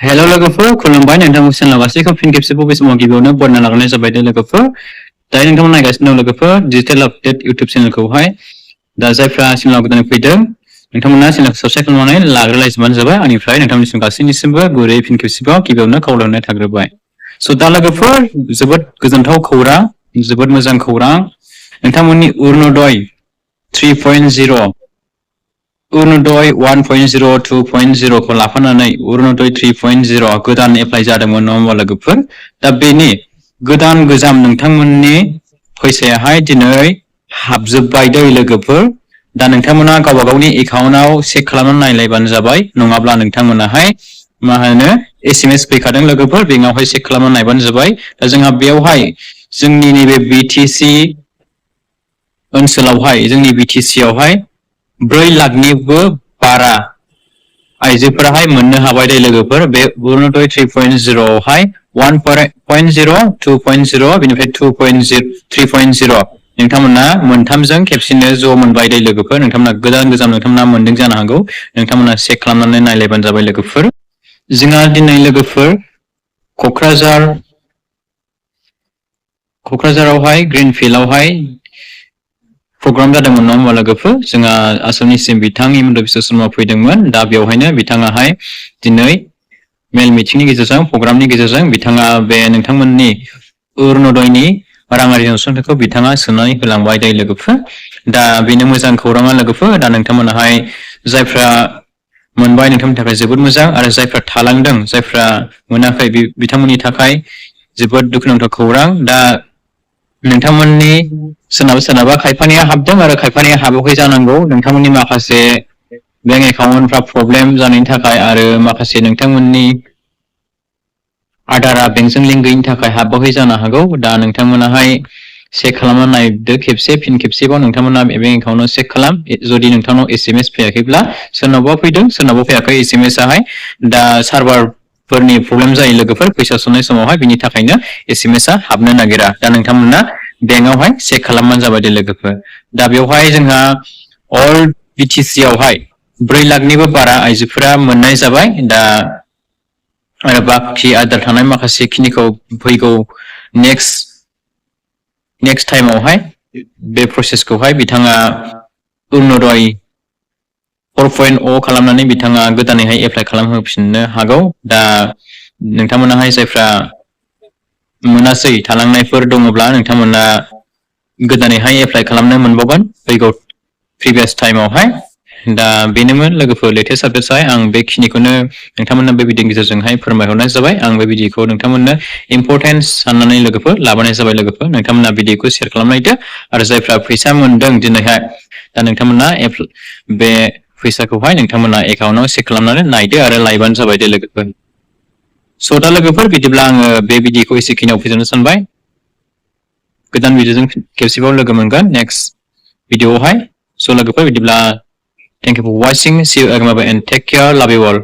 Hello लोगोफोर खुलुमबाय नोंथांमोन चेनेल गासैखौ फिन खेबसेबाव बे समाव गिबियावनो बरायना लाग्रोनाय जाबाय दे लोगोफोर दायो नोंथांमोन नायगासिनो दं लोगोफोर डिजिटेल आपडेट इउट्युब चेनेलखौहाय दा जायफ्रा चेनेलाव गोदानै फैदों नोंथांमोना चेनेलखौ साबस्क्राइब खालामनानै लाग्रोलायजोबबानो जाबाय आंनिफ्राय नोंथांमोननिसिम गासैनिसिमबो गुरै फिन खेबसेबाव गिबियावनो खावलायहरनाय थाग्रोबाय स' दा लोगोफोर जोबोद गोजोनथाव खौरां जोबोद मोजां खौरां नोंथांमोननि अरुणोदय 3.0 Orunodoi 1.0 2.0 को लाफानानै Orunodoi 3.0 गोदान एप्लाइ जादोंमोन नङा होमबा लोगोफोर दा बेनि गोदान गोजाम नोंथांमोननि फैसायाहाय दिनै हाबजोबबाय दै लोगोफोर दा नोंथांमोना गावबा गावनि एकाउन्टआव चेक खालामनानै नायलायबानो जाबाय नङाब्ला नोंथांमोनाहाय मा होनो SMS फैखादों लोगोफोर बेंकआवहाय चेक खालामनानै नायबानो जाबाय दा जोंहा बेयावहाय जोंनि नैबे BTC ओनसोलावहाय जोंनि BTC आवहाय 4 लाखनिबो बारा आइजोफोराहाय मोननो हाबाय दे लोगोफोर बे Orunodoi 3.0 आवहाय 1.0 2.0 बेनिफ्राय 2.0 3.0 नोंथांमोना मोनथामजों खेबसेनो ज' मोनबाय दे लोगोफोर नोंथांमोना गोजान नोंथांमोना मोनदों जानो हागौ नोंथांमोना चेक खालामनानै नायलायबानो जाबाय लोगोफोर जोंहा दिनै लोगोफोर क'क्राझारावहाय ग्रिनफिल्डआवहाय प्रग्राम जादोंमोन नङा होमबा लोगोफोर जोंहा आसामनिसिम बिथां हिमन्त बिश्व शर्मा फैदोंमोन दा बेवहायनो बिथाङाहाय दिनै मेल मिटिंनि गेजेरजों प्रग्रामनि गेजेरजों बिथाङा बे नोंथांमोननि अरुणोदयनि राङारि अनसुंथाइखौ बिथाङा सोनानै होलांबाय दे लोगोफोर दा बेनो मोजां खौराङा लोगोफोर दा नोंथांमोनाहाय जायफ्रा मोनबाय नोंथांमोननि थाखाय जोबोद मोजां आरो जायफ्रा थालांदों जायफ्रा मोनाखै बिथांमोननि थाखाय जोबोद दुखुनांथाव खौरां दा नोंथांमोननि सोरनाबा खायफानिया हाबदों आरो खायफानिया हाबाखै जानांगौ नोंथांमोननि माखासे बेंक एकाउन्टफ्रा प्रब्लेम जानायनि थाखाय आरो माखासे नोंथांमोननि आदारा बेंकजों लिंक गैयिनि थाखाय हाबाखै जानो हागौ दा नोंथांमोनाहाय चेक खालामना नायदो खेबसे फिन खेबसेबाव नोंथांमोना बेंक एकाउन्टआव चेक खालाम जुदि नोंथांनाव SMS फैयाखैब्ला सोरनावबा फैदों सोरनावबा फैयाखै SMS आहाय दा सार्भारफोरनि प्रब्लेम जायो लोगोफोर फैसा सोनाय समावहाय बिनि थाखायनो SMS आ हाबनो नागिरा दा नोंथांमोना बेंकआवहाय चेक खालामबानो जाबाय दे लोगोफोर दा बेवहाय जोंहा अल BTC आवहाय 4 लाखनिबो बारा आइजोफोरा मोननाय जाबाय दा आरो बाखि आद्रा थानाय माखासे खिनिखौ फैगौ नेक्स्ट टाइमावहाय बे प्रसेसखौहाय बिथाङा अरुणोदय 4.0 खालामनानै बिथाङा गोदानैहाय एप्लाइ खालामहोफिननो हागौ दा नोंथांमोनाहाय जायफ्रा मोनासै थालांनायफोर दङब्ला नोंथांमोना गोदानैहाय एप्लाइ खालामनो मोनबावगोन फैगौ प्रिभियास टाइमावहाय दा बेनोमोन लोगोफोर लेटेस्ट आपडेट्सआहाय आं बेखिनिखौनो नोंथांमोननो बे भिडिअनि गेजेरजोंहाय फोरमायहरनाय जाबाय आं बे भिडिअखौ नोंथांमोननो इम्परटेन्स साननानै लोगोफोर लाबोनाय जाबाय लोगोफोर नोंथांमोना भिडिअखौ शेयार खालामनायदो आरो जायफ्रा फैसा मोनदों दिनैहाय दा नोंथांमोना बे फैसाखौहाय नोंथांमोना एकाउन्टआव चेक खालामनानै नायदो आरो लायबानो जाबाय दे लोगोफोर स' दा लोगोफोर बिदिब्ला आङो बे भिडिअखौ एसेखिनियाव फोजोबनो सानबाय गोदान भिडिअजों खेबसेबाव लोगो मोनगोन नेक्स्ट भिडिअआवहाय स' लोगोफोर बिदिब्ला thank you for watching see you again and take care love you all